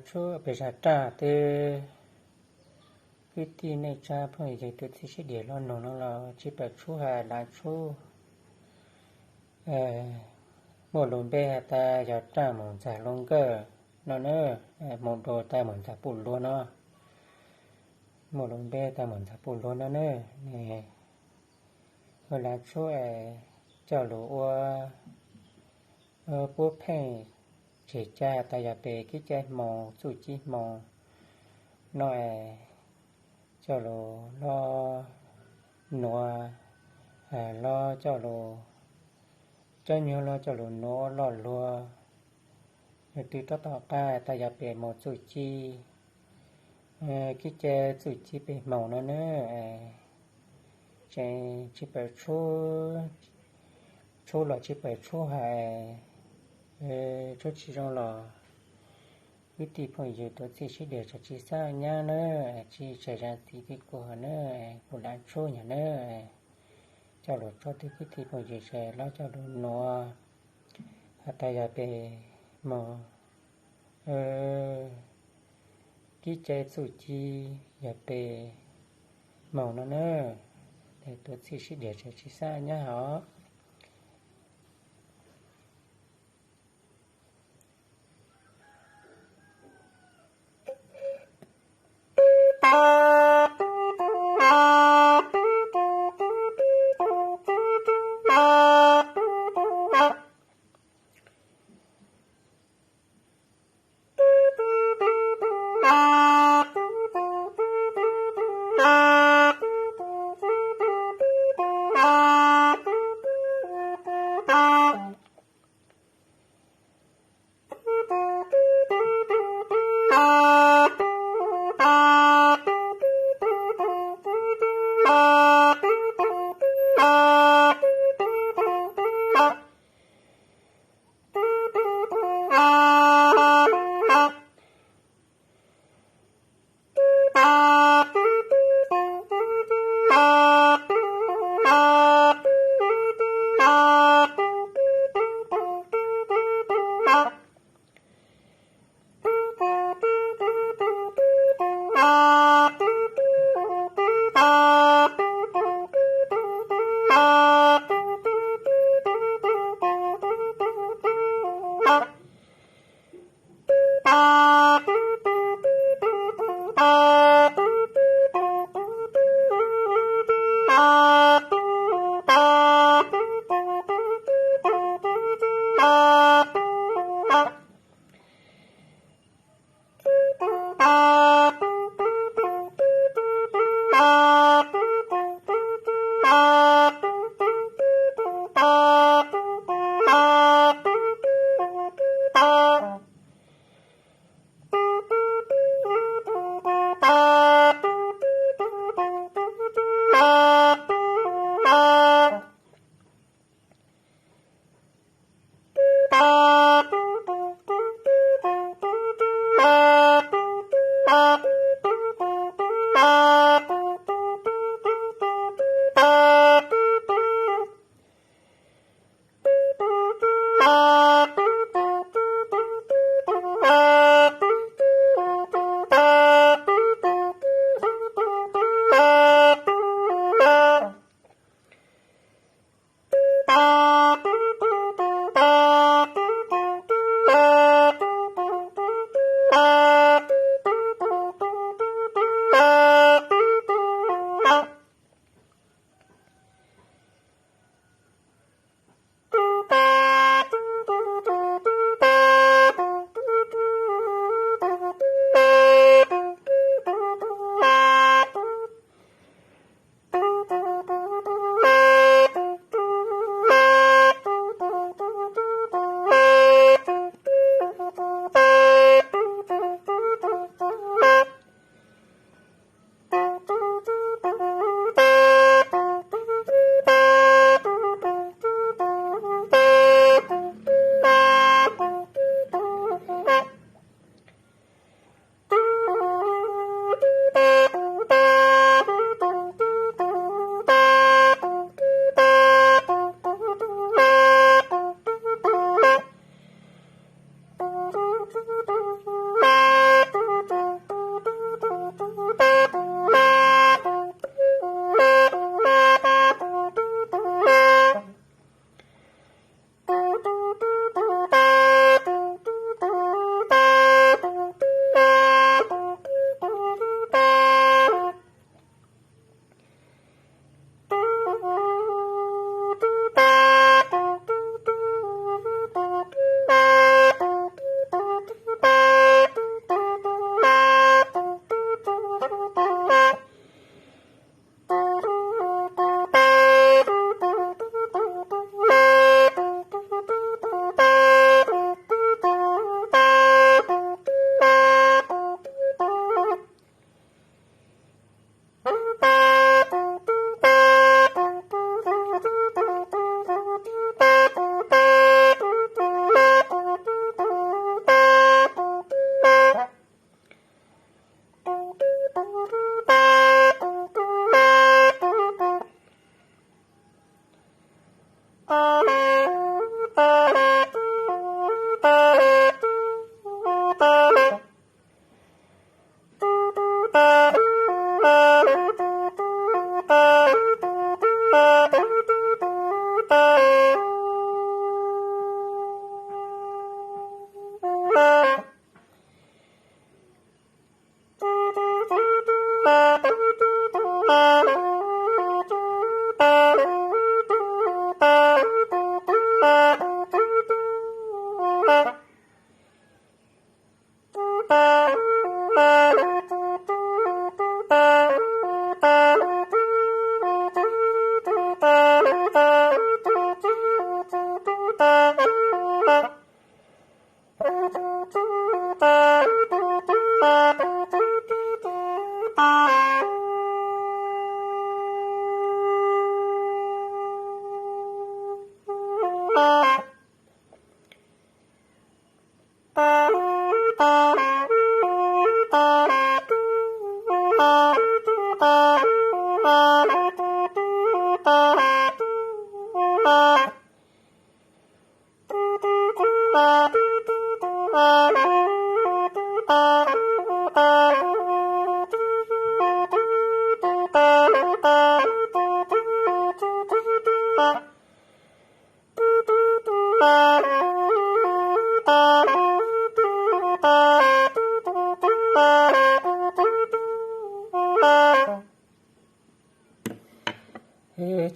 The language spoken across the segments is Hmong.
Tshub pes zaj raj twb, kwv tij neej tsa phooj ywg tuav txij sib diam los nug no los tsis pom tshub hais lav tshub. Muaj lus npe has tas yog raj mus ntxag luag nkawj no na, mus dua tas mus ntxag puj luag no. Muaj lus npe tas mus ntxag puj luag no na. Ua lav tshub es coj lus ua puab pheej tseg cai tas yog pem kib cai hmoo txuj ci hmoo no es coj lus los nuav, los coj lus, cov nyuag los coj lus nuav loj luag. Yog tw rov tom qab tas yog pem hmoo txuj ci, kib cai txuj ci pem hmoo no na, tseem tsis pom tshub, tshub los tsis pom tshub hais, tshub tsis zoo los kwv tij phooj ywg tuav txij sib diam tsis xav nyab na, tsis tshua zam txim rau kuv hov na, kuv lav tshub nyag na. Coj lus tso rau kwv tij phooj ywg sawv daws los coj lus nuav has tas yog pem hmoo, kib cai txuj ci yog pem hmoo no na. Tuav txij sib diam tsis xav nyab hov.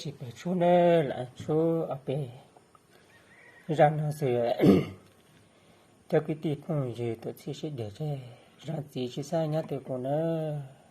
Tsis pes tshuaj ne, lam tshuab ob peb zaj no xwb. Cov kwv tij phooj ywg tuam txhiaj sib deg, zaj txiv tsis xav nyob twj kum nawb.